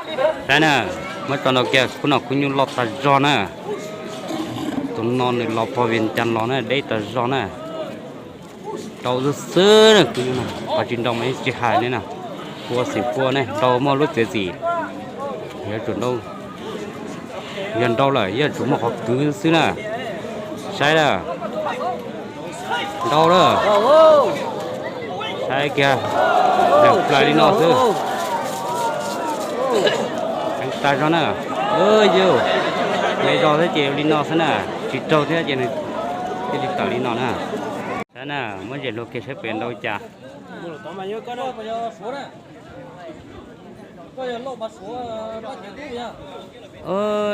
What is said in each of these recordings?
Saib na, muab tso ntau kiag, khub no khub nyuj loj tas zog na. Tus no nws los pog Vias Cas los na, deb tas zog na. Rau xwb xwb na, khub nyuj no, qhov tsis nrau mas yeej tsis hais li na. Pua xim pua ne, nrau muaj lub txiav txim. Yuav tsum nrau, yog nrau lawm yeej tsum muaj qhov kwv xwb na. Saib na, nrau na. Saib kiag, nws plaws li no xwb. Heev tas zog na. Yog me zog thiab ces li no xwb na, tsis raug thiab ces nws thiaj li tawm li no na. Saib na, muab zes luag kiag saib pem nrau cas.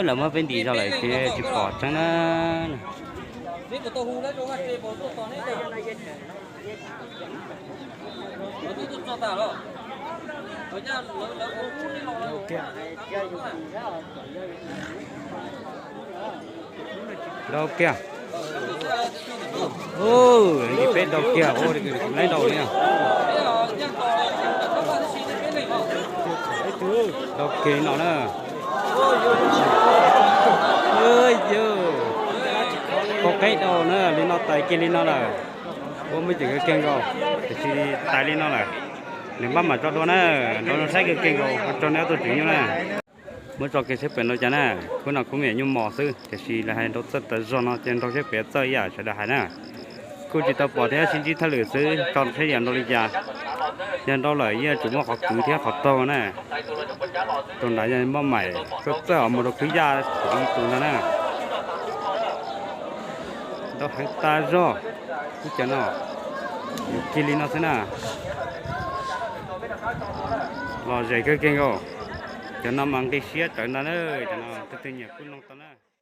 Lawv muab peb ntim zog lawm ces tsis pom tseeb na. Nrau kiag. Ua li peb nrau kiag, ua li laib nrau li na. Nrau kiag li no na. Yog, pom qeb rau na, li no tais kiag li no lawm. Ua muaj ceem kawg kiag nkaus, tiam sis tais li no lawm. Nws maj mam tso dua na, nrau zoo saib kawg kiag nkaus, ua tsaug nej ob tug tswv nyuj na. Muab tso kiag saib pem nrau cas na. Khub no khub me nyuam nyuj mos xwb, tiam sis lawv hais nrau txawj tas zog no ces nrau saib pem txawj ib yam sawv daws hais na. Kuj tsis tau pom thiab, sib ntsib thauj lwm xwb, tso saib yam nrau li cas. Yog nrau lawm yeej tsum muaj qhov kwv thiab qhov taug na. Tus nrad yog maj mam txawj txawj os, mus rau khwb yaj ib tus ntag na. Nrau heev tas zog, ib cov no, yus cig li no xwb na. Lom zem kawg kiag nkaus. Cov no mas nqi siab tsawv ntag na, cov no tus twg nyiam kuj noog tau na.